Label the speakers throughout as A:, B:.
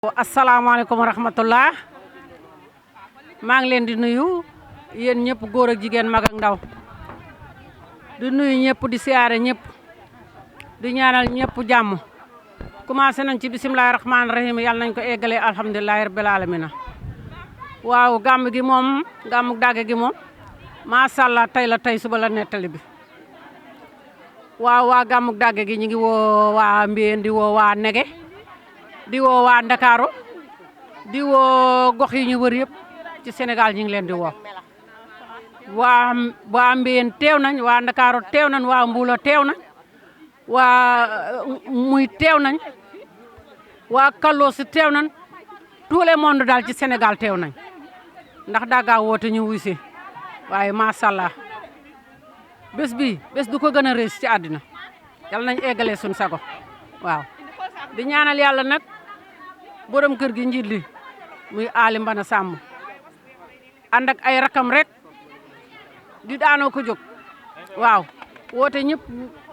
A: asalaamaaleykum wa rahmatullah maa ngi leen di nuyu yéen ñëpp góor ak jigéen mag ak ndaw di nuyu ñëpp di siyaare ñëpp di ñaanal ñëpp jàmm commencé nañ ci bisimilahi rahmaani rahim yàlla nañ ko eggalee alhamdulilahi rabbil alamina waaw gàmm gi moom gàmmu dàgge gi moom macha allah tey la tey suba la nettali bi waaw waa gàmmu dàgge gi ñu ngi woo waa Mbiyeen di woo waa Nege di woo waa Ndakaaru di woo gox yi ñu wër yëpp ci Sénégal ñu ngi leen di woo waa Mbiyeen teew nañ waa Ndakaaru teew nañ waa Mbuulo teew nañ waa muy teew nañ waa Kaloosi teew nañ tout le monde daal ci Sénégal teew nañ ndax daggaa woote ñu wuy si waaye macha allah bés bi bés du ko gën a réus ci àddina yal nañ eggalee suñ sago waaw di ñaanal yàlla nag borom kër gi njiit li muy Ali Mbana Samb ànd ak ay rakam rek di daanoo ko jóg waaw woote ñëpp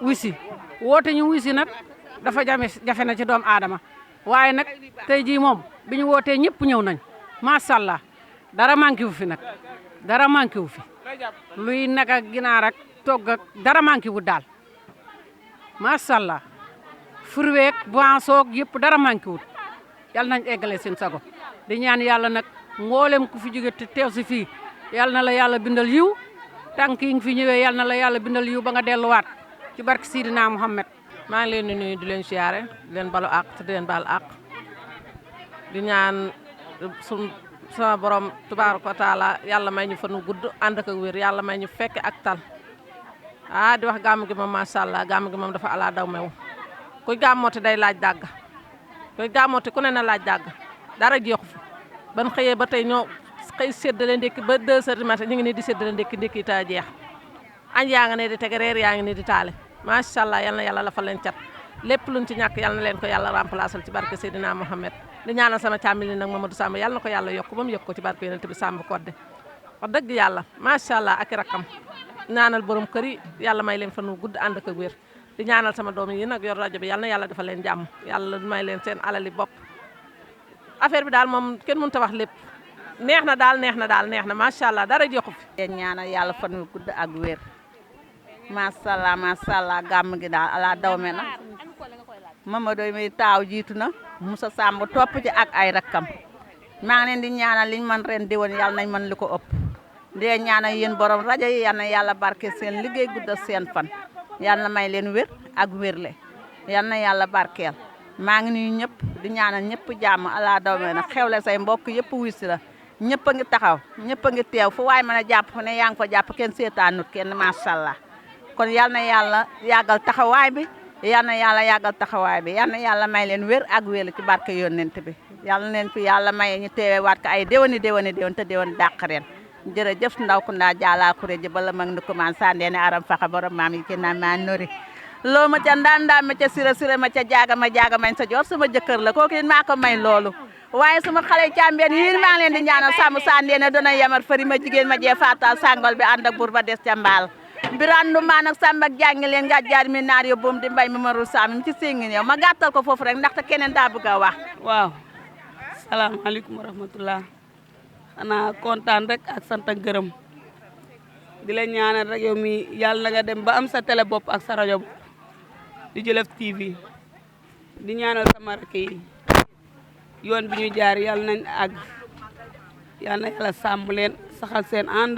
A: wisi woote ñu wisi nag dafa jafe na ci doomu aadama waaye nag tey jii moom bi ñu wootee ñëpp ñëw nañ macha allah dara manqué wu fi nag dara manqué wu fi luy nag ak ginaar ak togg ak dara manqué wu daal macha allah furweek boisson yëpp dara manqué wut yàlla nañ eggale seen sago di ñaan yàlla nag mboolem ku fi jóge te teew si fii yàlla na la yàlla bindal yiw tànk yi nga fi ñëwee yàlla na la yàlla bindal yiw ba nga delluwaat ci barke Sidina Muhammad
B: maa ngi leen di nuyu di leen siyaare di leen balu àq te di leen baal àq di ñaan sama borom tabaaraka wa taala yàlla may ñu fan wu gudd ànd ak wér yàlla may ñu fekke ak tal di wax gàmm gi moom macha allah gàmm gi moom dafa ala daw mew kuy gàmmooti day laaj dàgg kuy gàmmooti ku ne na laaj dàgg dara jeexu fi ban xëyee ba tey ñoo xëy séddale ndékki ba 2 heures du matin ñu ngi ne di séddale ndékki ta jeex añ yaa nga ne di tege reer yaa ngi ne di taale macha allah yal na yàlla la fa leen cat lépp luñ ci ñàkk yal na leen ko yàlla remplacer ci barke Seydina Mohamed di ñaanal sama càmmili nag Mamadou Samb yal na ko yàlla yokk ba mu yokk ko ci barke yonent bi Samb Kodde wax dëgg yàlla macha allah ak i rakkam ñaanal borom kër yi yàlla may leen fan wu gudd ànd ak wér di ñaanal sama doom yi nag yor rajo bi yal na yàlla dafa leen jàmm yàlla may leen seen alali bopp affaire bi daal moom kenn mënut a wax lépp neex na daal macha allah dara joxu fi.
C: ñaanal yàlla fan wu gudd ak wér macha allah gàmm gi daal ala dawme na Mamadou mi taaw jiitu na Moussa Samb topp ci ak ay rakkam maa ngi leen di ñaanal liñ man ren di woon yàlla nañ mën li ko ëpp dee ñaanal yéen borom rajo yi yal na yàlla barke seen liggéey gudd seen fan yal na may leen wér ak wérle yal na yàlla barkeel maa ngi nuyu ñëpp di ñaanal ñëpp jàmm ala dawme na xewle say mbokk yëpp wisi la ñëpp a ngi taxaw ñëpp a ngi teew fu waay mën a jàpp fu ne yaa ngi ko jàpp kenn seetaanut kenn macha allah kon yal na yàlla yàggal taxawaay bi yal na yàlla may leen wér ak wér ci barke yonent bi yal na leen fi yàlla may ñu teewe waat ko ay déwéni te déwén dàq ren jërëjëf ndaw ku ndaa jaalaa kuré ji bala mag ni commencé andeene aram faxa borom maam yi ki naan maa nori loo ma ca ndaan ma ca sira ma ca jaaga mañ sa joor sama jëkkër la kooku it maa ko may loolu waaye suma xale càmbeen yéen maa ngi leen di ñaanal sàmm sandeene dona yamar fari ma jigéen ma jee fatal sàngol bi ànd ak bur ba des ca mbaal birandu maa nag sàmm ak jàngi leen nga jaar mi naar yo boom di mbay mi marul sàmm ci séngi ñëw ma gàttal ko foofu rek ndaxte keneen daa bëgg a wax
D: waaw salaamaaleykum wa rahmatullah xanaa kontaan rek ak sant ak gërëm di la ñaanal rek yow mi yàlla na nga dem ba am sa télé bopp ak sa rajo bopp di Jolof TV di ñaanal sama rakk yi yoon bi ñu jaar yàlla nañ àgg yàlla na yàlla sàmm leen saxal seen ànd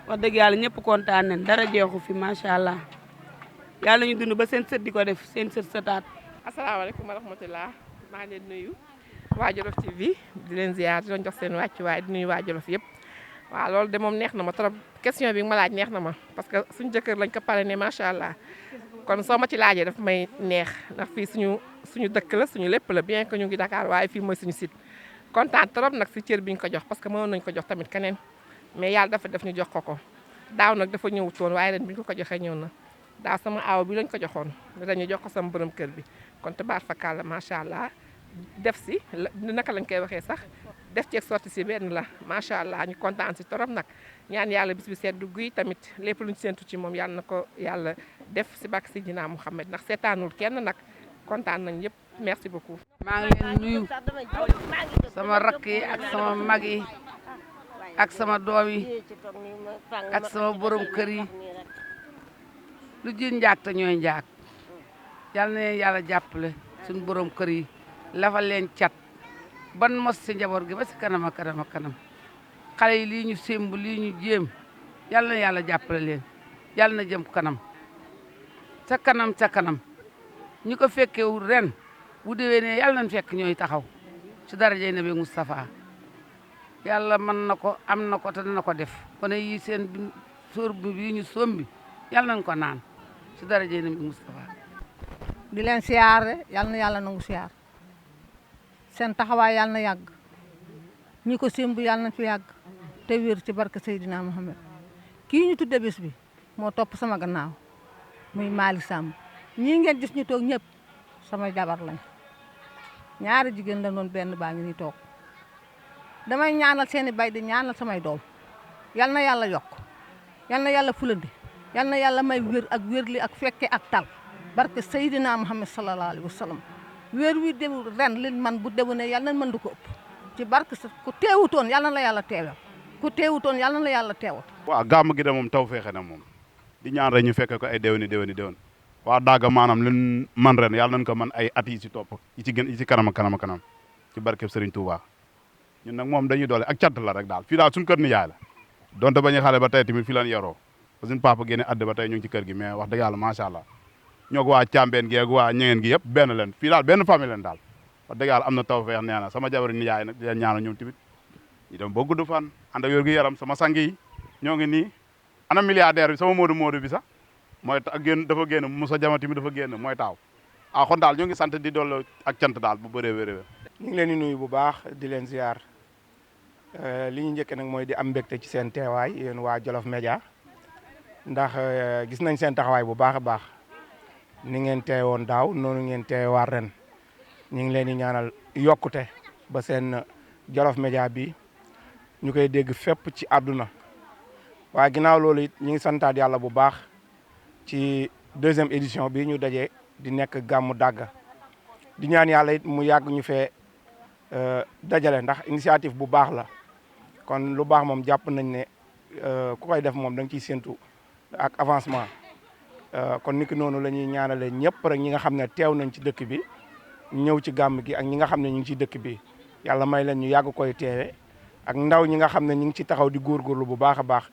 D: wax dëgg yàlla ñëpp kontaan nañ dara jeexu fi macha allah yàlla ñu dund ba seen sët di ko def seen sëtaat.
E: asalaamaaleykum wa rahmatulah maa ngi leen nuyu waa Jolof TV di leen ziar di leen jox seen wàccuwaay di nuyu waa Jolof yëpp waaw loolu de moom neex na ma trop question bi nga ma laaj neex na ma parce que suñu jëkkër lañ ko parrainé macha allah kon soo ma ci laajee daf may neex ndax fii suñu dëkk la suñu lépp la bien que ñu ngi Dakar waaye fii mooy suñu site kontaan trop nag si cër bi ñu ko jox parce que mënoon nañ ko jox tamit keneen mais yàlla dafa def ñu jox ko daaw nag dafa ñëwutoon waaye ren bi ñu ko joxee ñëw na daaw sama aaw bi lañ ko joxoon dañu jox ko sama borom kër bi kon tabaar fakàlla macha allah def si naka lañ koy waxee sax def ceeg sorti si benn la macha allah ñu kontaan si trop nag ñaan yàlla bis bi seddu guy tamit lépp luñ séntu ci moom yàlla na ko yàlla def si bàkk si Seydina Muhammad ndax seetaanul kenn nag kontaan nañ yëpp merci beaucoup.
F: maa ngi leen nuyu sama rakk yi ak sama mag yi ak sama doom yi ak sama borom kër yi lu ji njaag te ñooy njaag yal na leen yàlla jàppale suñu borom kër yi lafal leen cat ban mos si njaboot gi ba si kanam a kanam a kanam xale yi lii ñu sémb lii ñu jéem yal na yàlla jàppale leen yal na jëm kanam ca kanam ca kanam ñi ko fekkewul ren bu déwénee yàlla nañ fekk ñooy taxaw ci darajay Nabi Moustapha yàlla mën na ko am na ko te dana ko def kon yi seen sóor bi ñu sombi yàlla nañ ko naan ci darajay Nabi Moustapha
G: di leen siyaare yàlla na yàlla nangu siyaar seen taxawaay yàlla na yàgg ñi ko sémb yàlla na fi yàgg te wér ci barke Seydina Mohamed kii ñu tudde bés bi moo topp sama gannaaw muy Malick Samb ñii ngeen gis ñu toog ñëpp sama jabar lañ ñaari jigéen la doon benn baa ngi ni toog damay ñaanal seeni bay di ñaanal samay doom yal na yàlla yokk yal na yàlla fulandi yal na yàlla may wér ak wérli ak fekke ak tal barke Seydina Muhammad sallallahu alayhi wa sallam wér wi déw ren li man bu déwénee yal na mën du ko ëpp ci barke sa ku teewutoon yal na la yàlla teewal ku teewutoon yal na la yàlla teewal.
H: waaw gàmm gi de moom taw feexe na moom di ñaan rek ñu fekke ko ay déwéni waa daaga maanaam leen man ren yàlla nañ ko man ay at yi ci topp yi ci kanam a kanam a kanam ci barkeb Serigne Touba ñun nag moom dañuy doole ak cant la rek daal fii daal suñu kër ni yaay la donte bañu xale ba tey tamit fii lan yaroo ba suñu papa génne adde ba tey ñu ngi ci kër gi mais wax dëgg yàlla macha allah ñoo ko waa càmbeen gi ak waa ñengeen gi yëpp benn leen fii daal benn famille leen daal wax dëgg yàlla am na taw feex nee na sama jabar ni yaay nag di leen ñaanal ñoom tamit ñu dem ba gudd fan ànd ak wér gu yaram sama sang yi ñoo ngi nii ana milliardaire bi sama moodu bi sax mooy génn dafa génn Moussa Diamati mi dafa génn mooy taaw kon daal ñu ngi sant di dolli ak cant daal bu bëree wéré
I: ñu ngi leen di nuyu bu baax di leen ziar li ñu njëkk nag mooy di am mbégte ci seen teewaay yéen waa Jolof Média ndax gis nañ seen taxawaay bu baax a baax ni ngeen teewoon daaw noonu ngeen teewaat ren ñu ngi leen di ñaanal yokkute ba seen Jolof Média bi ñu koy dégg fépp ci àdduna waaye ginnaaw loolu it ñu ngi santaat yàlla bu baax ci 2e édition bi ñu dajee di nekk gàmmu Dagga di ñaan yàlla it mu yàgg ñu fee dajale ndax initiative bu baax la kon lu baax moom jàpp nañ ne ku koy def moom da nga ciy séntu ak avancement kon niki noonu la ñuy ñaanale ñëpp rek ñi nga xam ne teew nañ ci dëkk bi ñëw ci gàmm gi ak ñi nga xam ne ñu ngi ci dëkk bi yàlla may leen ñu yàgg koy teewe ak ndaw ñi nga xam ne ñu ngi ci taxaw di góorgóorlu bu baax a baax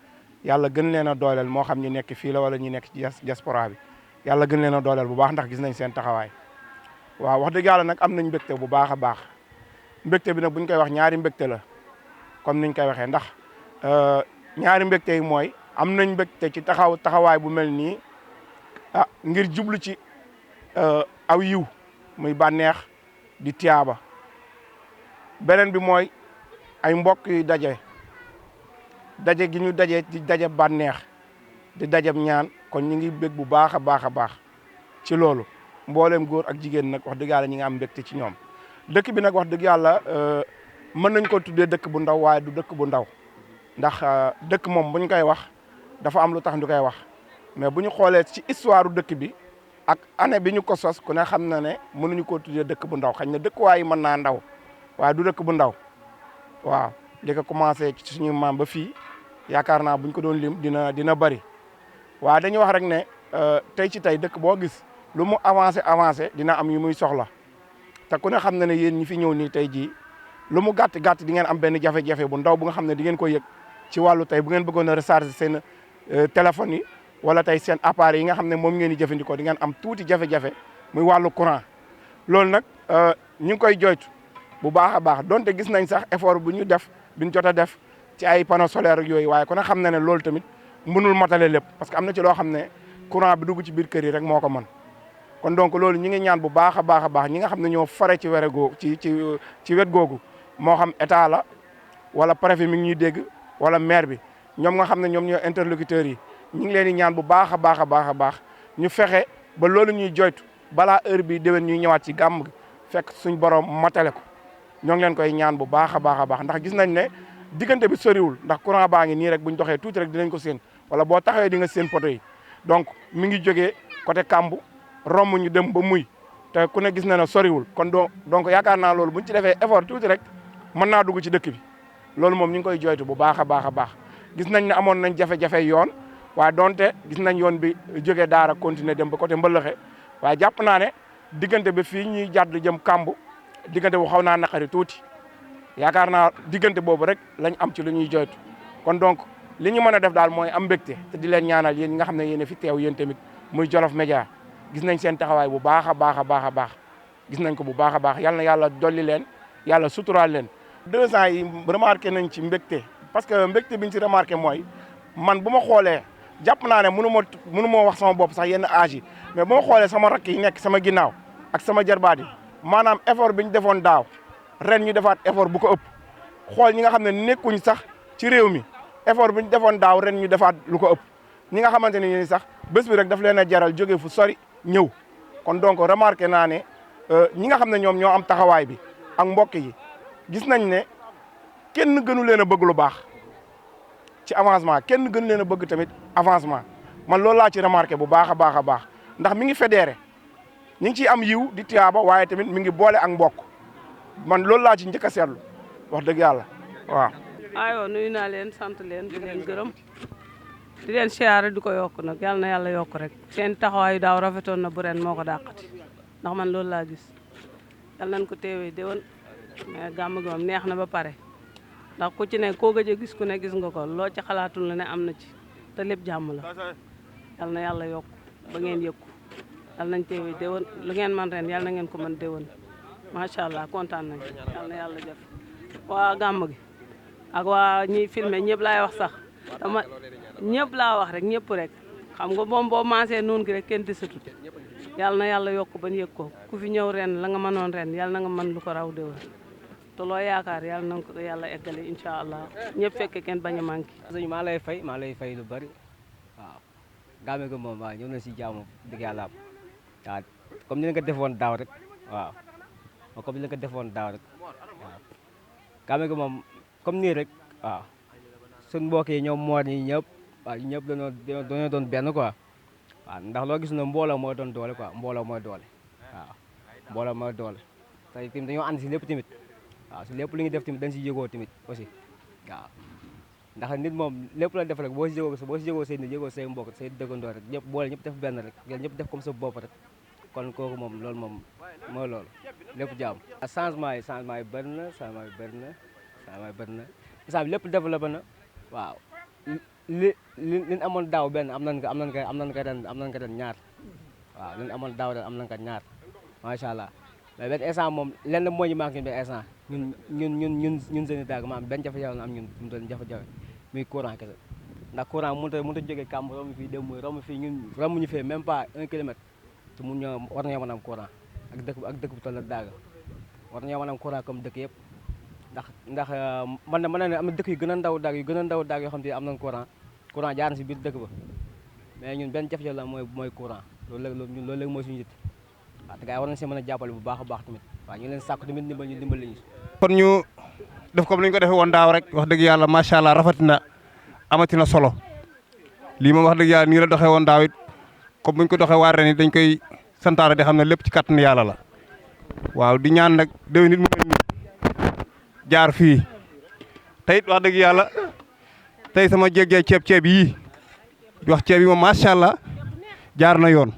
I: yàlla gën leen a dooleel moo xam ñu nekk fii la wala ñu nekk ci diaspora bi yàlla gën leen a dooleel bu baax ndax gis nañ seen taxawaay waaw wax dëgg yàlla nag am nañ mbégte bu baax a baax mbégte bi nag buñ koy wax ñaari mbégte la comme niñ koy waxee ndax ñaari mbégte yi mooy am nañ mbégte ci taxawaay bu mel nii ngir jublu ci aw yiw muy bànneex di tiyaaba beneen bi mooy ay mbokk yu daje gi ñu daje di daje bànneex di dajeb ñaan kon ñu ngi bég bu baax a baax a baax ci loolu mbooleem góor ak jigéen nag wax dëgg yàlla ñi nga am mbégte ci ñoom dëkk bi nag wax dëgg yàlla mën nañ ko tuddee dëkk bu ndaw waaye du dëkk bu ndaw ndax dëkk moom bu ñu koy wax dafa am lu tax ñu koy wax mais bu ñu xoolee ci histoire dëkk bi ak année bi ñu ko sos ku ne xam na ne mënuñu koo tuddee dëkk bu ndaw xañ na dëkkuwaay yi mën naa ndaw waaye du dëkk bu ndaw waaw li ko commencé ci suñu maam ba fii yaakaar naa buñ ko doon lim dina bari waaye dañuy wax rek ne tey ci tey dëkk boo gis lu mu avancé dina am yu muy soxla te ku ne xam na ne yéen ñi fi ñëw nii tey jii lu mu gàtt di ngeen am benn jafe-jafe bu ndaw bu nga xam ne di ngeen ko yëg ci wàllu tey bu ngeen bëggoon a recharger seen téléphone yi wala tey seen appareil yi nga xam ne moom ngeen di jëfandikoo di ngeen am tuuti jafe-jafe muy wàllu courant loolu nag ñu ngi koy joytu bu baax a baax donte gis nañ sax effort bu ñu def biñ jot a def ci ay panneaux solaires ak yooyu waaye ku ne xam na ne loolu tamit mënul matale lépp parce que am na ci loo xam ne courant bi dugg ci biir kër yi rek moo ko mën kon donc loolu ñi ngi ñaan bu baax a baax ñi nga xam ne ñoo fare ci were googu ci wet googu moo xam état la wala préfet mi ngi ñuy dégg wala maire bi ñoom nga xam ne ñoom ñoo interlocuteurs yi ñi ngi leen di ñaan bu baax a baax ñu fexe ba loolu ñuy joytu balaa heure bi déwén ñuy ñëwaat ci gàmm gi fekk suñ borom matale ko ñoo ngi leen koy ñaan bu baax a baax ndax gis nañ ne diggante bi soriwul ndax courant baa ngi nii rek buñ doxee tuuti rek dinañ ko séen wala boo taxawee di nga séen poto yi donc mi ngi jógee côté Kambu romb ñu dem ba muy te ku ne gis na ne soriwul kon donc yaakaar naa loolu buñ ci defee effort tuuti rek mën naa dugg ci dëkk bi loolu moom ñu ngi koy joytu bu baax a baax gis nañ ne amoon nañ jafe-jafe yoon waaye donte gis nañ yoon bi jógee Daara continuer dem ba côté Mbëlëxe waaye jàpp naa ne diggante bi fii ñuy jàdd jëm Kamb diggante bu xaw naa naqari tuuti yaakaar naa diggante boobu rek lañ am ci lu ñuy joytu kon donc li ñu mën a def daal mooy am mbégte te di leen ñaanal yéen ñi nga xam ne yéen a fi teew yéen tamit muy Jolof Média gis nañ seen taxawaay bu baax a baax gis nañ ko bu baax a baax yal na yàlla dolli leen yàlla suturaal leen 2 ans yi remarqué nañ ci mbégte parce que mbégte biñ ci remarqué mooy man bu ma xoolee jàpp naa ne mënu ma wax sama bopp sax yenn âge yi mais bu ma xoolee sama rakk yi nekk sama ginnaaw ak sama jarbaat yi maanaam effort bi ñu defoon daaw ren ñu defaat effort bu ko ëpp xool ñi nga xam ne nekkuñ sax ci réew mi effort bi ñu defoon daaw ren ñu defaat lu ko ëpp ñi nga xamante ne ni sax bés bi rek daf leen a jaral jóge fu sori ñëw kon donc remarqué naa ne ñi nga xam ne ñoom ñoo am taxawaay bi ak mbokk yi gis nañ ne kenn gënu leen a bëgg lu baax ci avancement kenn gënu leen a bëgg tamit avancement man loolu laa ci remarqué bu baax a baax ndax mi ngi fédéré ñi ngi ciy am yiw di tiyaaba waaye tamit mi ngi boole ak mbokk man loolu laa ci njëkk a seetlu wax dëgg yàlla waaw.
D: aywa nuyu naa leen sant leen di leen gërëm di leen siyaare di ko yokk nag yàlla na yàlla yokk rek seen taxawaayu daaw rafetoon na bu ren moo ko dàqati ndax man loolu laa gis yàlla nañ ko teewee déwén mais gàmm gi moom neex na ba pare ndax ku ci ne koo gëj a gis ku ne gis nga ko loo ci xalaatul la ne am na ci te lépp jàmm la yàlla na yàlla yokk ba ngeen yëkku yàlla nañ teewee déwén lu ngeen man ren yàlla na ngeen ko mën déwén macha allah kontaan nañ yàlla na yàlla def waa gàmm gi ak waa ñiy filmé ñëpp laay wax sax dama ñëpp laa wax rek ñëpp rek xam nga moom boo maasee noonu gi rek kenn desatut yàlla na yàlla yokk ba ñu yëg ko ku fi ñëw ren la nga mënoon ren yàlla na nga mën lu ko raw déwén te loo yaakaar yàlla na ko yàlla eggale incha allah ñëpp fekke kenn bañ a manqué.
J: sëñ maa lay fay lu bari waaw gàmm gi moom waaw ñëw na si jaamu dëgg yàlla waaw comme ni nga ko defoon daaw rek waaw comme ni nga ko defoon daaw rek waaw gàmm gi moom comme nii rek waaw suñ mbokk yi ñoom moor yi ñëpp waaw ñëpp dañoo doon benn quoi waaw ndax loo gis ne mbooloo mooy doon doole quoi mbooloo mooy doole waaw mbooloo mooy doole te tamit dañoo ànd si lépp tamit waaw si lépp lu ñuy def tamit dañ si yëgoo tamit aussi waaw ndax nit moom lépp la def rek boo si yëgoo say nit yëgoo say mbokk say dëkkandoo rek ñëpp boole ñëpp def benn rek ñëpp def comme sa bopp rek kon kooku moom loolu moom mooy loolu lépp jaam changement yi bëri na instant bi lépp développé na waaw li amoon daaw benn am nañ ko ren ñaar waaw li amoon daaw ren am nañ ko ñaar macha allah mais benn instant moom lenn moo ñu manqué benn instant ñun seen i daag maanaam benn jafe-jafe la am ñun mu doon jafe-jafe muy courant kese ndax courant mënut a jógee Kamb romb fii dem muy romb fii ñun romb ñu fee même pas 1 kilomètre te mun ñoo war nañoo mën a am courant ak dëkk bu toll ak daaga war nañoo mën a am courant comme dëkk yëpp ndax mën na ne am na dëkk yu gën a ndaw daag yoo xam te am nañ courant jaar na si biir dëkk ba mais ñun benn jafe-jafe la mooy courant loolu léegi mooy suñu yitt waaw te gars yi war nañ si mën a jàppale bu baax a baax tamit waaw ñu leen sàkku tamit ñu dimbali ñu
K: kon ñu def comme ni ñu ko defee woon daaw rek wax dëgg yàlla macha allah rafetina amatina solo lii moom wax dëgg yàlla nii la doxee woon daaw it comme bu ñu ko doxee waa ren it dañ koy santaare di xam ne lépp ci kàttanu yàlla la waaw di ñaan nag déwén nit mu mel ni jaar fii te it wax dëgg yàlla tey sama jéggee ceeb yii wax ceeb yi moom macha allah jaar na yoon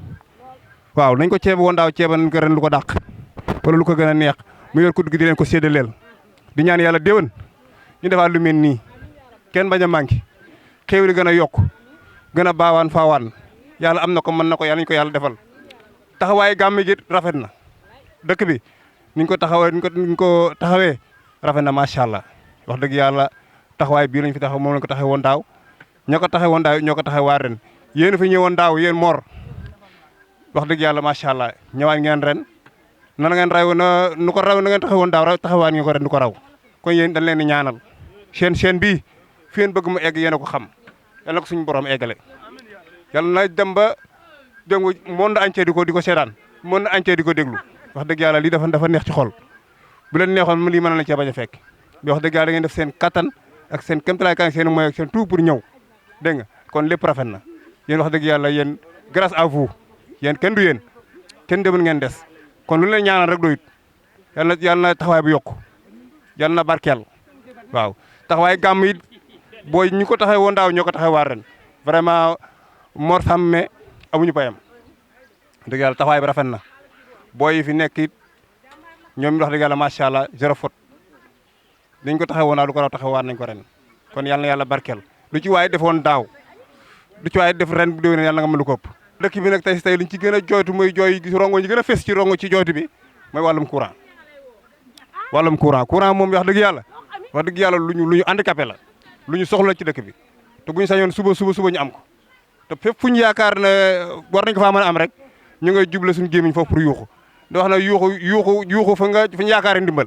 K: waaw nañ ko ceeb woon daaw ceeba nañ ko ren lu ko dàq wala lu ko gën a neex mu yor kudd gi di leen ko séddaleel di ñaan yàlla déwén ñu defaat lu mel nii kenn bañ a manqué xéew li gën a yokk gën a baawaan faawaan yàlla am na ko mën na ko yàlla ñu ko yàlla defal taxawaayu gàmm gi rafet na dëkk bi niñ ko taxawee rafet na macha allah wax dëgg yàlla taxawaay bii lañ fi taxaw moom lañ ko taxawee woon daaw ñoo ko taxawee woon daaw ñoo ko taxawee waa ren yéen fi ñëwoon daaw yéen Mor wax dëgg yàlla macha allah ñëwaat ngeen ren na ngeen raw na nu ko raw na ngeen taxawoon daaw taxawaat ngeen ko ren du ko raw kon yéen dañ leen di ñaanal chaîne bii fi ngeen bëgg mu egg yéen a ko xam yal na ko suñu borom eggale yàlla na dem ba dégg monde entier di ko seetaan monde entier di ko déglu wax dëgg yàlla lii dafa neex ci xol bu leen neexoon lii mën na la cee bañ a fekk bi wax dëgg yàlla da ngeen def seen kattan ak seen kéemtalaay kan seen moyen ak seen tout pour ñëw dégg nga kon lépp rafet na yéen wax dëgg yàlla yéen grâce à vous yéen kenn du yéen kenn demul ngeen des kon lu leen ñaanal rek doyut yàlla na taxawaay bu yokku yàlla na barkeel waaw taxawaay gàmm it booy ñu ko taxawee woon daaw ñoo ko taxawee waat ren vraiment Mor Sàmme amuñu payam dëgg yàlla taxawaay bi rafet na booy yi fi nekk it ñoom wax dëgg yàlla macha allah zéro faute dañ ko taxawee woon daaw lu ko raw taxawaat nañ ko ren kon yàlla na yàlla barkeel lu ci waaye defoon daaw lu ci waaye def ren bu déwénee yàlla nga mën lu ko ëpp dëkk bi nag tey si tey liñ ci gën a jooytu mooy jooy gis rongo ñi gën a fës ci rongo ci jooytu bi mooy wàllum courant courant moom wax dëgg yàlla lu ñu handicapé la lu ñu soxla ci dëkk bi te bu ñu sañoon suba ñu am ko te fépp fu ñu yaakaar ne war nañ ko faa mën a am rek ñu ngay juble suñu gémmiñ foofu pour yuuxu di wax na yuuxu fa ñu yaakaar ndimbal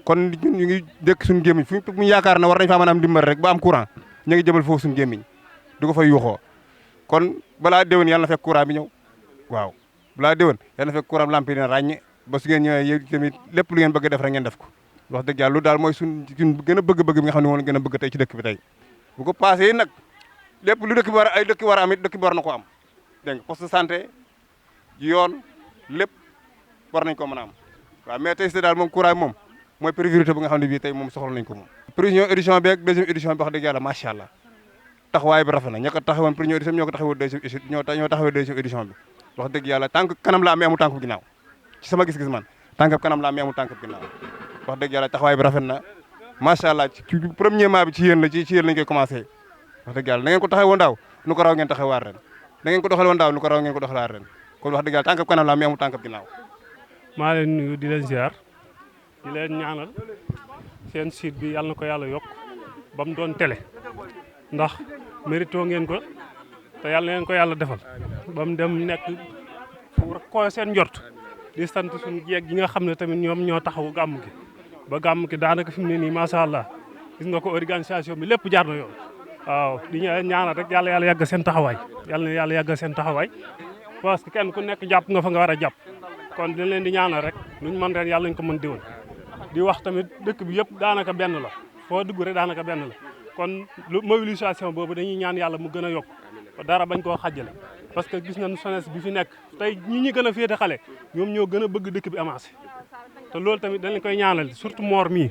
K: kon ñu ngi dëkk suñu gémmiñ fu ñu yaakaar ne war nañ faa mën a am ndimbal rek ba am courant ñu ngi jëmal foofu suñu gémmiñ di ko fa yuuxoo kon balaa déwén yàlla na fekk courant bi ñëw waaw balaa déwén yàlla na fekk courant lampi dina ràññe ba su ngeen ñëwee yéen tamit lépp lu ngeen bëgg def rek ngeen def ko wax dëgg yàlla lu daal mooy suñ gën a bëgg-bëgg bi nga xam ne moom la gën a bëgg tey ci dëkk bi tey bu ko passé nag lépp lu dëkk bi war ay dëkk war a am it dëkk bi war na ko am dégg nga poste de santé yoon lépp war nañ ko mën a am waaw mais tey si daal moom courant bi moom mooy priorité bu nga xam ne bii tey moom soxla nañ ko moom première édition bi ak deuxième édition bi wax dëgg yàlla macha allah taxawaay bi rafet na ña ko taxawoon première édition ñoo ko taxawoo deuxième édition bi wax dëgg yàlla tànk kanam la amee amul tànk ginnaaw ci sama gis-gis man tànk kanam la amee amul tànk ginnaaw wax dëgg yàlla taxawaay bi rafet na macha allah ci premièrement bi ci yéen la ci yéen lañ koy commencé wax dëgg yàlla na ngeen ko taxawee woon daaw nu ko raw ngeen taxawaat ren na ngeen ko doxale woon daaw nu ko raw ngeen ko doxalaat ren kon wax dëgg yàlla tànk kanam la amee amul tànk ginnaaw
L: maa leen nuyu di leen ziar di leen ñaanal seen site bi yàlla na ko yàlla yokk ba mu doon télé ndax mérito ngeen ko te yàlla na leen ko yàlla defal ba mu dem nekk fu ko seen njort di sant suñu jeeg yi nga xam ne tamit ñoom ñoo taxawu gàmm gi ba gàmm gi daanaka fi mu ne nii macha allah gis nga ko organisation bi lépp jaar na yoon waaw di ñaanal rek yàlla yàgg seen taxawaay yàlla na yàlla yàgg seen taxawaay parce que kenn ku nekk jàpp nga fa nga war a jàpp kon dañ leen di ñaanal rek luñ mën ren yàlla nañ ko mën diwoon di wax tamit dëkk bi yëpp daanaka benn la foo dugg rek daanaka benn la kon mobilisation boobu dañuy ñaan yàlla mu gën a yokk dara bañ koo xàjjale parce que gis nañ jeunesse bi fi nekk tey ñi gën a féete xale ñoom ñoo gën a bëgg dëkk bi avancé te loolu tamit dañ koy ñaanal surtout Mor mii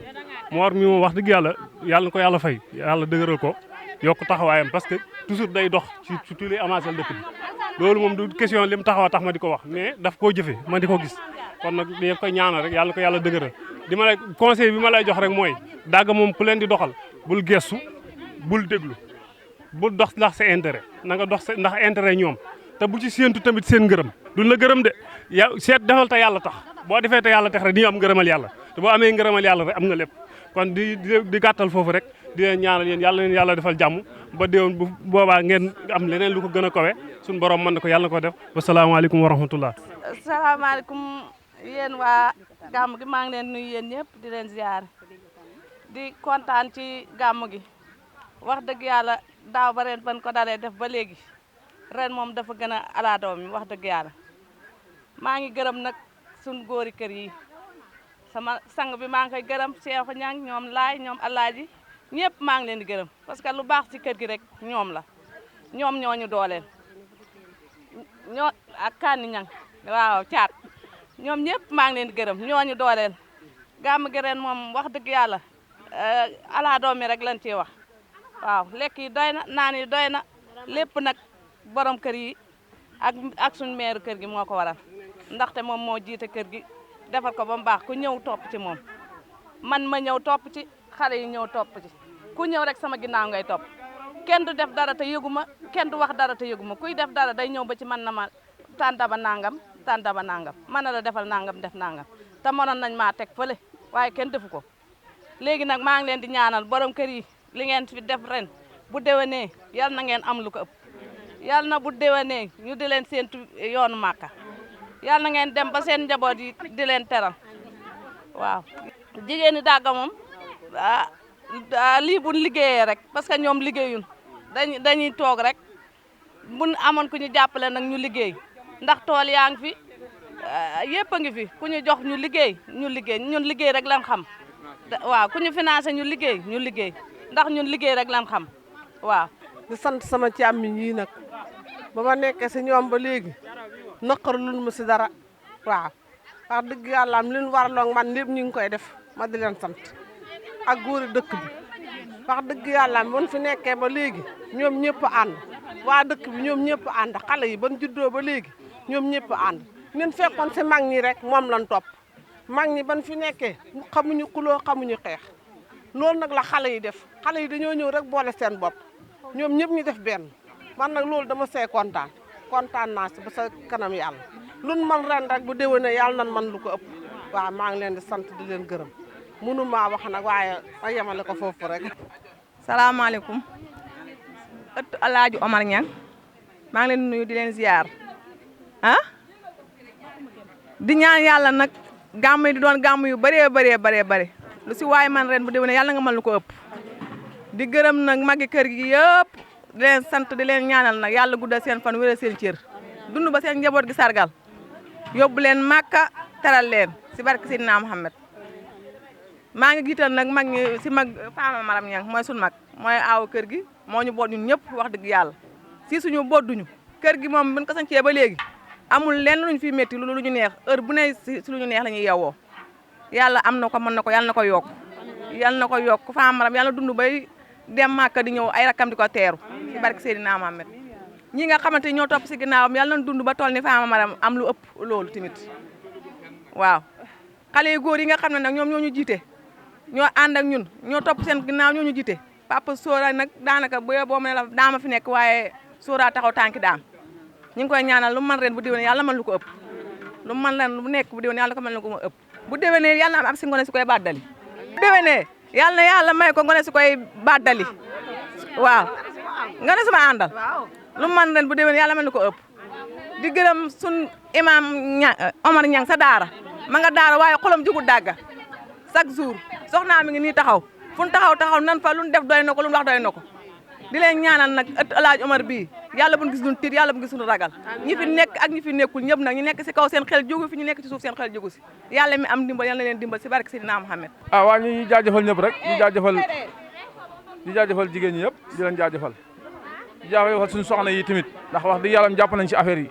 L: moom wax dëgg yàlla na ko yàlla fay yàlla dëgëral ko yokk taxawaayam parce que toujours day dox ci tous les avancé dëkk bi loolu moom du question lim taxawa tax ma di ko wax mais daf koo jëfe ma di ko gis kon nag dañ koy ñaanal rek yàlla na ko yàlla dëgëral di ma lay conseil bi ma lay jox rek mooy dagga moom ku leen di doxal bul gestu bul déglu bul dox ndax sa intérêt na nga dox ndax intérêt ñoom te bu ci séentu tamit seen ngërëm duñ la gërëm de seet defal te yàlla tax boo defee te yàlla tax rek di am ngërëmal yàlla te boo amee ngërëmal yàlla rek am nga lépp kon di gàttal foofu rek di leen ñaanal yéen yàlla leen yàlla defal jàmm ba déwén bu boobaa ngeen am leneen lu ko gën a kawe suñu borom mën na ko yàlla na ko def wasalaamaaleykum wa rahmatullah.
M: asalaamaaleykum yéen waa gàmm gi maa ngi leen nuyu yéen ñëpp di leen ziar di kontaan ci gàmm gi wax dëgg yàlla daaw ba ren ban ko dalee def ba léegi ren moom dafa gën a ala doom mi wax dëgg yàlla maa ngi gërëm nag suñu góori kër yi sama sang bi maa ngi koy gërëm Cheikh Ñang ñoom laay ñoom alaaji ñëpp maa ngi leen di gërëm parce que lu baax ci kër gi rek ñoom la ñoom ñoo ñu dooleel ñoo ak Kani Ñang waaw caat ñoom ñëpp maa ngi leen di gërëm ñoo ñu dooleel gàmm gi ren moom wax dëgg yàlla ala doom mi rek lañ ciy wax waaw lekk yi doy na naan yi doy na lépp nag borom kër yi ak suñu meeru kër gi moo ko waral ndaxte moom moo jiite kër gi defar ko ba mu baax ku ñëw topp ci moom man ma ñëw topp ci xale yi ñëw topp ci ku ñëw rek sama ginnaaw ngay topp kenn du def dara te yëgu ma kenn du wax dara te yëgu ma kuy def dara day ñëw ba ci man na ma tàntaba nangam mën na la defal nangam def nangam te mënoon nañ maa teg fële waaye kenn defu ko léegi nag maa ngi leen di ñaanal borom kër yi li ngeen fi def ren bu déwénee yal na ngeen am lu ko ëpp yal na bu déwénee ñu di leen séentu yoonu màkka yal na ngeen dem ba seen njaboot yi di leen teral waaw jigéen ñi Dagga moom lii buñ liggéeyee rek parce que ñoom liggéeyun dañuy toog rek buñ amoon ku ñu jàppale nag ñu liggéey ndax tool yaa ngi fi yëpp a ngi fi ku ñu jox ñu liggéey ñun liggéey rek lan xam waaw ku ñu financé ñu liggéey ndax ñun liggéey rek lan xam waaw.
N: di sant sama càmmiñ yi nag ba ma nekkee si ñoom ba léegi naqarul ma si dara waaw wax dëgg yàlla am li ñu waraloon man lépp ñu ngi koy def ma di leen sant ak góori dëkk bi wax dëgg yàlla am bon fi nekkee ba léegi ñoom ñëpp ànd waa dëkk bi ñoom ñëpp ànd xale yi ban juddoo ba léegi ñoom ñëpp ànd ñun fekkoon si mag ñi rek moom lañ topp mag ñi ban fi nekkee xamuñu xuloo xamuñu xeex loolu nag la xale yi def xale yi dañoo ñëw rek boole seen bopp ñoom ñëpp ñu def benn man nag loolu dama see kontaan naa si ba sa kanam yàlla lun man ren rek bu déwénee yàlla nan man lu ko ëpp waaw maa ngi leen di sant di leen gërëm mënu maa wax nag waaye ma yemale ko foofu rek.
O: salaamaaleykum ëtt Alaaji Omar Niang maa ngi leen di nuyu di leen ziar di ñaan yàlla nag gàmm yi di doon gàmm yu bëree lu si waaye man ren bu déwénee yàlla nga mën lu ko ëpp di gërëm nag magi kër gi yëpp di leen sant di leen ñaanal nag yàlla guddal seen fan wéral seen cër dund ba seen njaboot gi sargal yóbbu leen màkka teral leen si barke Seydina Muhammad maa ngi jiital nag mag ñi si mag Fama Maram Niang mooy sun mag mooy aaw kër gi moo ñu boot ñun ñëpp wax dëgg yàlla si suñu bodduñu kër gi moom buñ ko sañcee ba léegi amul lenn luñ fi métti lu ñu neex heure bu ne si lu ñu neex la ñuy yeewoo yàlla am na ko mën na ko yàlla na ko yokk yàlla na ko yokk Fama Maram yàlla dund bay dem màkka di ñëw ay rakam di ko teeru si barke Seydina Muhammad ñi nga xamante ñoo topp si ginnaawam yàlla nañ dund ba toll ni Fama Maram am lu ëpp loolu tamit waaw xale yu góor yi nga xam ne nag ñoom ñoo ñu jiite ñoo ànd ak ñun ñoo topp seen ginnaaw ñoo ñu jiite papa Sora nag daanaka boo ma ne la daama fi nekk waaye Sora taxaw tànki daam ñu ngi koy ñaanal lu man ren bu déwénee yàlla mën lu ko ëpp lu man ren bu nekk bu déwénee yàlla ko mën lu ko ëpp bu déwénee yàlla am ab si ngone si koy bàddali bu déwénee yàlla na yàlla may ko ngone si koy bàddali waaw nga ne sama àndal lu man ren bu déwénee yàlla mën lu ko ëpp di gërëm sun imam Omar Niang sa daara ma nga daara waaye xolam jugul dàgga chaque jour soxnaa mi ngi nii taxaw fu ñu taxaw nan fa lu ñu def doy na ko lu ñu wax doy na ko di leen ñaanal nag ëtt Alaaji Omar bii yàlla bu ñu gis duñ tiit yàlla bu ñu gis duñ ragal ñi fi nekk ak ñi fi nekkul ñëpp nag ñu nekk si kaw seen xel jógu fi ñu nekk ci suuf seen xel jógu si yàlla mi am dimbal yàlla na leen dimbal si barke Seydina Muhammad
P: waa ñu jaajëfal ñëpp rek di jaajëfal jigéen ñi yëpp di leen jaajëfal di jaajëfal suñu soxna yi tamit ndax wax dëgg yàlla jàpp nañ ci affaire yi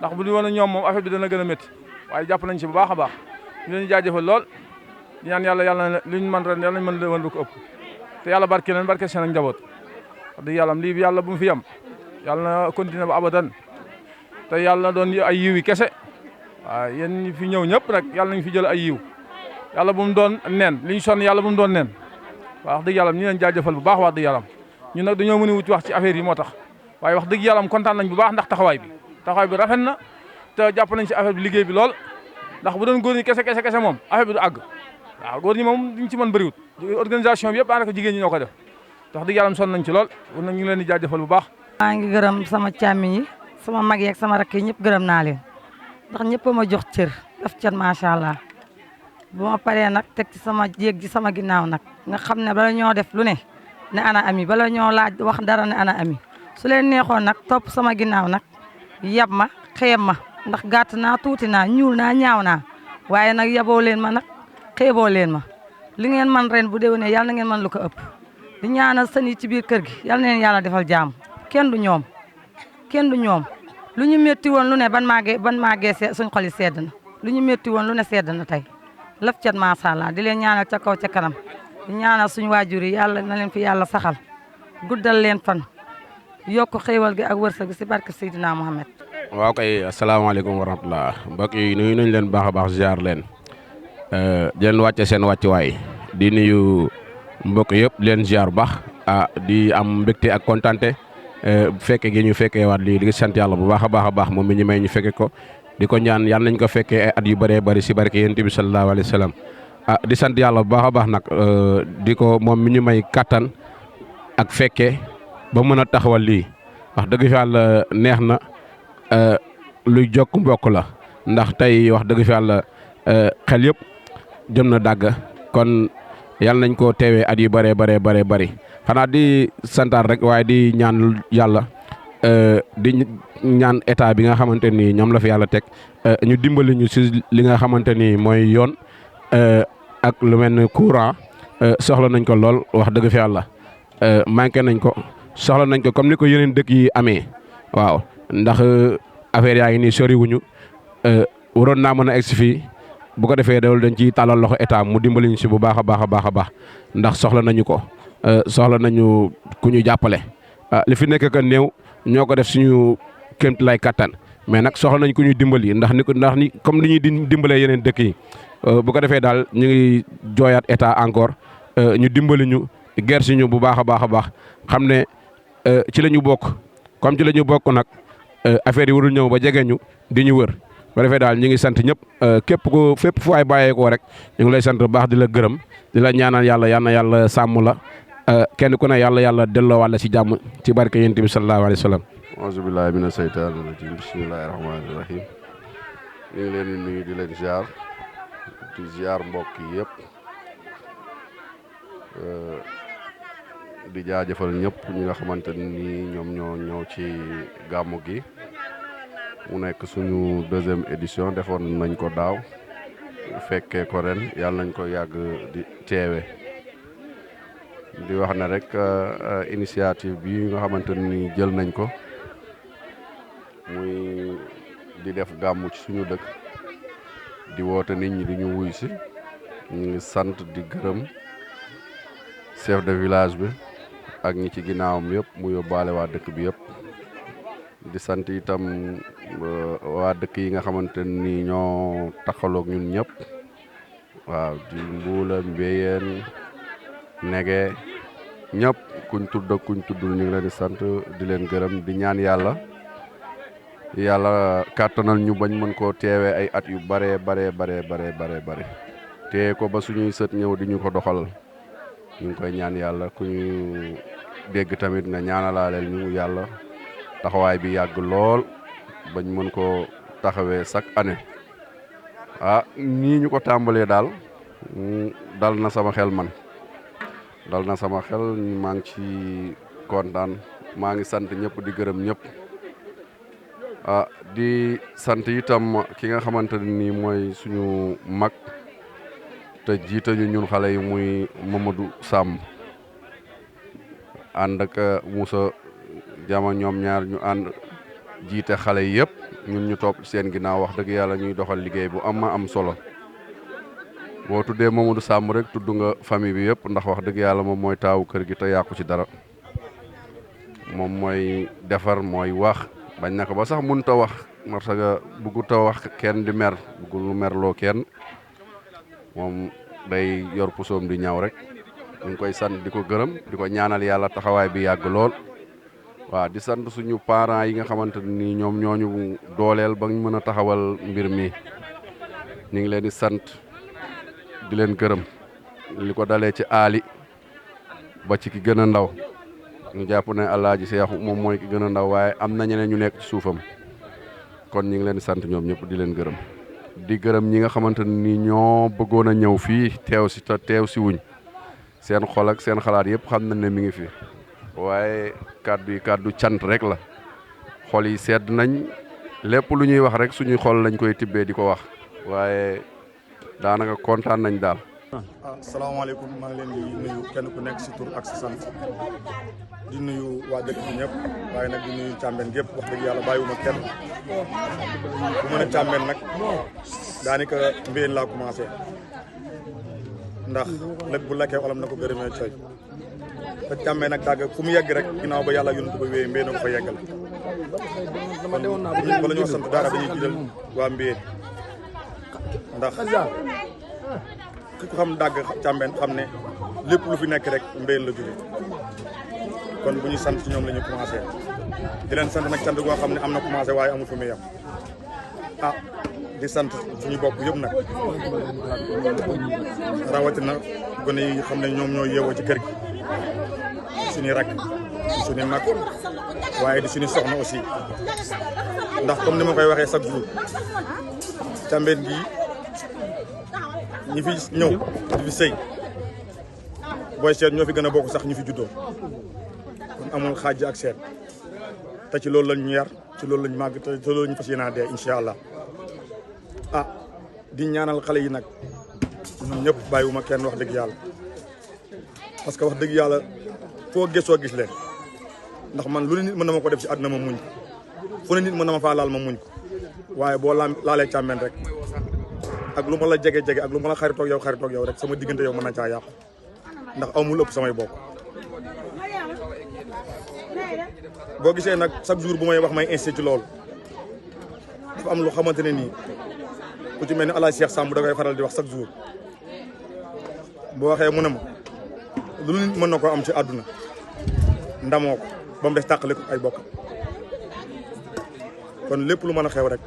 P: ndax bu ñu woon ñoom moom affaire bi dana gën a métti waaye jàpp nañ ci bu baax a baax di leen jaajëfal lool di ñaan yàlla luñ mën ren yàlla nañ mën leen lu ko ëpp te yàlla barke leen barke seen ak njaboot wax dëgg yàlla lii bi yàlla bu mu fi yam yàlla na continuer ba abadan te yàlla na doon ay yiw yi kese waaw yéen ñi fi ñëw ñëpp nag yàlla nañ fi jël ay yiw yàlla bu mu doon nen li ñu sonn yàlla bu mu doon nen waaw wax dëgg yàlla ñu leen jaajëfal bu baax wax dëgg yàlla ñun nag dañoo mën a wuti wax ci affaire yi moo tax waaye wax dëgg yàlla kontaan nañ bu baax ndax taxawaay bi rafet na te jàpp nañ ci affaire bi liggéey bi lool ndax bu doon góor ñi kese moom affaire bi du àgg waaw góor ñi moom duñ ci mën bëriwut organisation bi yëpp daanaka jigéen ñi ñoo ko def wax dëgg yàlla sonn nañ ci lool kon nag ñu ngi leen di jaajëfal bu baax.
Q: maa ngi gërëm sama càmmiñ yi sama mag yeeg sama rakk yi ñëpp gërëm naa leen ndax ñëpp a ma jox cër daf cër macha allah bu ma paree nag teg ci sama jéeg ji sama ginnaaw nag nga xam ne bala ñoo def lu ne ana ami bala ñoo laaj wax dara ne ana ami su leen neexoon nag topp sama ginnaaw nag yab ma xeeb ma ndax gàtt naa tuuti naa ñuul naa ñaaw naa waaye nag yaboo leen ma nag xeeboo leen ma li ngeen man ren bu déwénee yàlla na ngeen man lu ko ëpp di ñaanal sën yi ci biir kër gi yàlla na leen yàlla defal jàmm kenn du ñoom lu ñu métti woon lu ne ban maagee suñ xol yi sedd na lu ñu métti woon lu ne sedd na tey lëf cat macha allah di leen ñaanal ca kaw ca kanam di ñaanal suñu waajur yi yàlla na leen fi yàlla saxal guddal leen fan yokk xéewal gi ak wërsëg bi si barke Seydina Muhammad
R: waaw kay asalaamaaleykum wa rahmatulah mbokk yi nuyu nañ leen baax a baax ziar leen di leen wàcce seen wàccuwaay di nuyu mbokk yëpp di leen ziar bu baax di am mbégte ak kontante fekke gi ñu fekkee waat lii di sant yàlla bu baax a baax moom mi ñu may ñu fekke ko di ko ñaan yàlla nañ ko fekkee ay at yu bëree bëri si barke yonent bi sallallahu alayhi wa sallam di sant yàlla bu baax a baax nag di ko moom mi ñu may kattan ak fekke ba mën a taxawal lii wax dëgg fi yàlla neex na luy jokk mbokk la ndax tey wax dëgg fi yàlla xel yëpp jëm na dàgg kon yàlla nañ ko teewee at yu bëree bëri xanaa di santaat rek waaye di ñaan yàlla di ñaan état bi nga xamante ni ñoom la fi yàlla teg ñu dimbali ñu si li nga xamante ni mooy yoon ak lu mel ni courant soxla nañ ko lool wax dëgg fi yàlla manqué nañ ko soxla nañ ko comme ni ko yeneen dëkk yi amee waaw ndax affaire yaa ngi nii soriwuñu waroon naa mën a egsi fii bu ko defee loolu dañ ciy tàllal loxo état mu dimbali ñu si bu baax a baax a baax a baax ndax soxla nañu ko soxla nañu ku ñu jàppale li fi nekk ka néew ñoo ko def suñu kémt lay kattan mais nag soxla nañ ku ñu dimbali ndax ni comme ni ñuy dimbalee yeneen dëkk yi bu ko defee daal ñu ngi jooyaat état encore ñu dimbali ñu gersi ñu bu baax a baax a baax xam ne ci la ñu bokk comme ci la ñu bokk nag affaire yi warul ñëw ba jege ñu di ñu wër bu defee daal ñu ngi sant ñëpp képp ko fépp fu waay bàyyeekoo rek ñu ngi lay sant bu baax di la gërëm di la ñaanal yàlla yal na yàlla sàmm la kenn ku ne yàlla delloo wàlla si jàmm ci barke yonent bi sallallahu alayhi wa sallam.
S: auzu billahi mina seytaani rajim bismillahi rahmaani rahim ñu ngi leen di nuyu di leen ziar mbokk yi yëpp di jaajëfal ñëpp ñi nga xamante ni ñoom ñoo ñëw ci gàmmu gi mu nekk suñu 2e édition defoon nañ ko daaw fekkee ko ren yàlla nañ ko yàgg di teewe di wax ne rek initiative bi nga xamante ni jël nañ ko muy di def gàmmu ci suñu dëkk di woote nit ñi di ñu wuy si ñu ngi sant di gërëm chef de village bi ak ñi ci ginnaawam yëpp mu yóbbaale waa dëkk bi yëpp di sant itam waa dëkk yi nga xamante ni ñoo taxaloog ñun ñëpp waaw di Mbuula Mbéyeen Nege ñëpp kuñ tudd ak kuñ tuddul ñu ngi leen di sant di leen gërëm di ñaan yàlla kàttanal ñu bañ mën koo teewee ay at yu bare te ko ba suñuy sët ñëw di ñu ko doxal ñu ngi koy ñaan yàlla ku ñu dégg tamit nga ñaanalaaleel ñu yàlla taxawaay bi yàgg lool bañ mën koo taxawee chaque année nii ñu ko tàmbalee daal dal na sama xel man maa ngi ci kontaan maa ngi sant ñëpp di gërëm ñëpp di sant itam ki nga xamante ni mooy suñu mag te jiite ñu ñun xale yi muy Mamadou Samb ànd ak Moussa Jama ñoom ñaar ñu ànd jiite xale yi yëpp ñun ñu topp seen ginnaaw wax dëgg yàlla ñuy doxal liggéey bu am solo boo tuddee Mamadou Samb rek tudd nga famille bi yëpp ndax wax dëgg yàlla moom mooy taawu kër gi te yàqu ci dara moom mooy defar mooy wax bañ na ko ba sax mënut a wax parce que bëggut a wax kenn di mer bëggul lu merloo kenn moom day yor pusoom di ñaw rek ñu ngi koy sant di ko gërëm di ko ñaanal yàlla taxawaay bi yàgg lool. waaw di sant suñu parents yi nga xamante ni ñoom ñooñu dooleel ba ñu mën a taxawal mbir mi ñu ngi leen di sant di leen gërëm li ko dalee ci aali ba ci ki gën a ndaw ñu jàpp ne Alaaji Seexu moom mooy ki gën a ndaw waaye am na ñeneen ñu nekk ci suufam kon ñu ngi leen di sant ñoom ñëpp di leen gërëm di gërëm ñi nga xamante ni ñoo bëggoon a ñëw fii teew si te teew si wuñ seen xol ak seen xalaat yëpp xam nañ ne mi ngi fi waaye kàddu cant rek la xol yi sedd nañ lépp lu ñuy wax rek suñuy xol lañ koy tibbee di ko wax waaye daanaka kontaan nañ daal.
T: salaamaaleykum maa ngi leen di nuyu kenn ku nekk si tur ak si sant di nuyu waa dëkk bi ñëpp waaye nag di nuyu Càmbeen gépp wax dëgg yàlla bàyyiwuma kenn bu mën a Càmbeen nag daanaka mbéyeen laa commencé ndax lépp bu lekkee xolam na ko gërëmee coy te Càmbeen nag dàgg fu mu yegg rek ginnaaw ba yàlla yónni ko ba wéyee mbéy na ko fa yeggal bala ñoo sant dara dañuy jiital waa mbéyeen ndax ki ko xam dàgg Càmbeen xam ne lépp lu fi nekk rek mbéyeen la jóge kon bu ñu sant ci ñoom la ñu commencé di leen sant nag sant goo xam ne am na commencé waaye amul fu muy yem di sant suñu bopp yëpp nag rawatina gone yi xam ne ñoom ñoo yeewoo ci kër gi suñuy rakk suñu mag waaye di suñu soxna aussi ndax comme ni ma koy waxee chaque jour Càmbeen gi ñi fi ñëw di fi sëy booy seet ñoo fi gën a bokk sax ñu fi juddoo kon amul xaaj ak seet te ci loolu lañ ñu yar ci loolu lañ màgg te loolu lañ fas yéenaa dee incha allah di ñaanal xale yi nag ñun ñëpp bàyyiwuma kenn wax dëgg yàlla parce que wax dëgg yàlla foo gëstoo gis leen ndax man lu ne nit mën na ma ko def ci àdduna ma muñ ko fu ne nit mën na ma faa laal ma muñ ko waaye boo laalee Càmbeen rek ak lu ma la jege ak lu ma la xaritoog yow rek sama diggante yow mën na caa yàqu ndax amul ëpp samay bokk boo gisee nag chaque jour bu may wax may insisté ci loolu dafa am lu xamante ne nii ku ci mel ni Alaaji Cheikh Samb da koy faral di wax chaque jour boo waxee mu ne ma lu nit mën na koo am ci àdduna ndamoo ko ba mu des tàqale ko ay bokk kon lépp lu mën a xew rek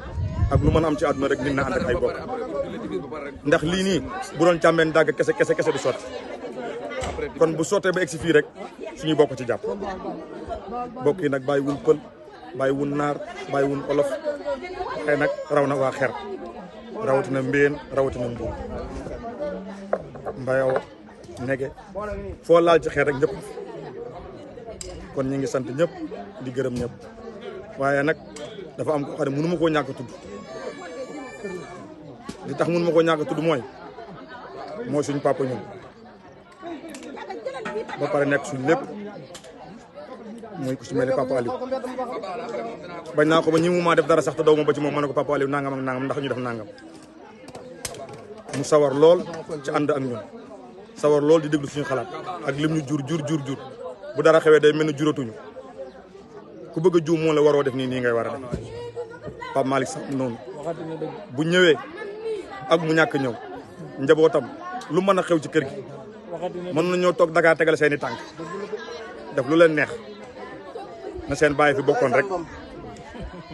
T: ak lu mën a am ci àdduna rek nit na ànd ak ay bokk ndax lii nii bu doon càmmeen dàgg kese du sotti kon bu sottee ba egsi fii rek suñuy bokk ci jàpp bokk yi nag bàyyi wun pël bàyyi wun naar bàyyi wun olof xëy nag raw na waa xer rawatina mbéen rawatina mbuur mbayaw nege foo laal ci xeer rek ñëpp kon ñu ngi sant ñëpp di gërëm ñëpp waaye nag dafa am ko xam ne mënu ma koo ñàkk a tudd li tax mënu ma koo ñàkk a tudd mooy suñu papa ñun ba pare nekk suñu lépp muy ku ci mel ni papa Aliou bañ naa ko ba ñi mu maa def dara sax te daw ma ba ci moom ma ne ko papa Aliou nangam ak nangam ndax ñu def nangam mu sawar lool ci ànd ak ñun sawar lool di déglu suñu xalaat ak lim ñu jur bu dara xewee day mel ni juratuñu ku bëgg a juum moo la waroo def nii ngay war a def Pape Malick sax noonu bu ñëwee ak mu ñàkk ñëw njabootam lu mën a xew ci kër gi mën nañoo toog Dakar tegal seeni tànk def lu leen neex na seen bàyyi fi bokkoon rek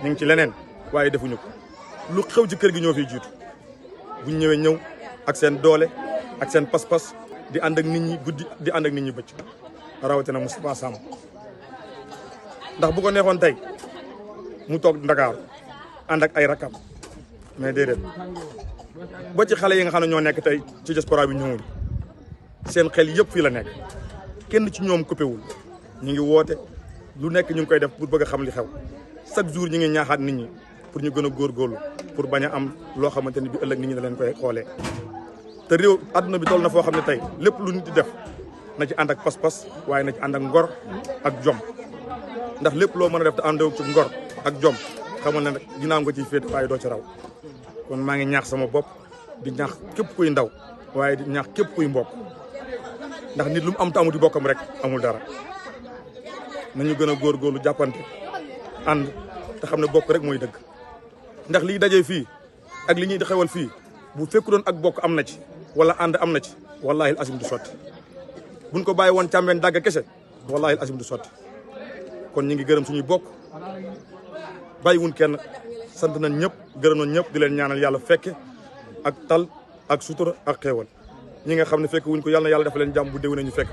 T: ñu ngi ci leneen waaye defuñu ko lu xew ci kër gi ñoo fiy jiitu bu ñëwee ñëw ak seen doole ak seen pas-pas di ànd ak nit ñi guddi di ànd ak nit ñi bëcc rawatina Moustapha Samb ndax bu ko neexoon tey mu toog Dakar ànd ak ay rakam mais déedéet ba ci xale yi nga xam ne ñoo nekk tey ci diaspora bi ñëwuñ seen xel yëpp fii la nekk kenn ci ñoom coupé wul ñu ngi woote lu nekk ñu ngi koy def pour bëgg a xam li xew chaque jour ñu ngi ñaaxaat nit ñi pour ñu gën a góorgóorlu pour bañ a am loo xamante ni bi ëllëg nit ñi da leen koy xoolee te réew àdduna bi toll na foo xam ne tey lépp lu nit di def na ci ànd ak pas-pas waaye na ci ànd ak ngor ak jom ndax lépp loo mën a def te àndoo ci ngor ak jom xamal ne nag ginnaaw nga ciy féete waaye doo ci raw kon maa ngi ñaax sama bopp di ñaax képp kuy ndaw waaye di ñaax képp kuy mbokk ndax nit lu mu am te amuti bokkam rek amul dara nañu gën a góorgóorlu jàppante ànd te xam ne bokk rek mooy dëgg ndax liy dajee fii ak li ñuy xewal fii bu fekku doon ak bokk am na ci wala ànd am na ci wallahi al asim du sotti buñ ko bàyyi woon càmbeen dàgg kese wallahi al asim du sotti kon ñu ngi gërëm suñuy bokk bàyyi wun kenn sant nañ ñëpp gërëm nañ ñëpp di leen ñaanal yàlla fekke ak tal ak sutura ak xeewal ñi nga xam ne fekk wuñ ko yàlla na yàlla dafa leen jàmm bu déwénee ñu fekk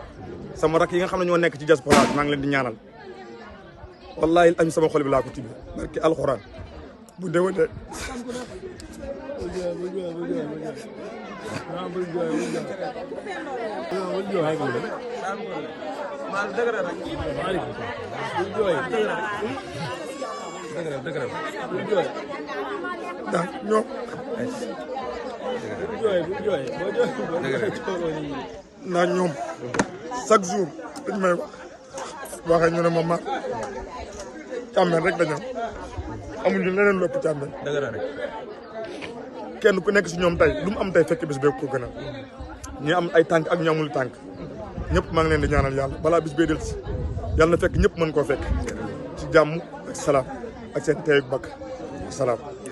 T: sama rak yi nga xam ne ñoo nekk ci diaspora maa ngi leen di ñaanal wallahi am sama xol bi laa ko tibi barki alxuraan bu déwénee ndax ñoom ndax ñoom chaque jour dañ may waxee ñu ne ma ma càmmeen rek dañoo amuñu leneen lépp càmmeen kenn ku nekk si ñoom tey lu mu am tey fekk bis bee ko gënal ñi am ay tànk ak ñi amul tànk ñëpp maa ngi leen di ñaanal yàlla balaa bis bee del si yàlla na fekk ñëpp mën koo fekk ci jàmm ak salaam ak seen teey ak bakk salaam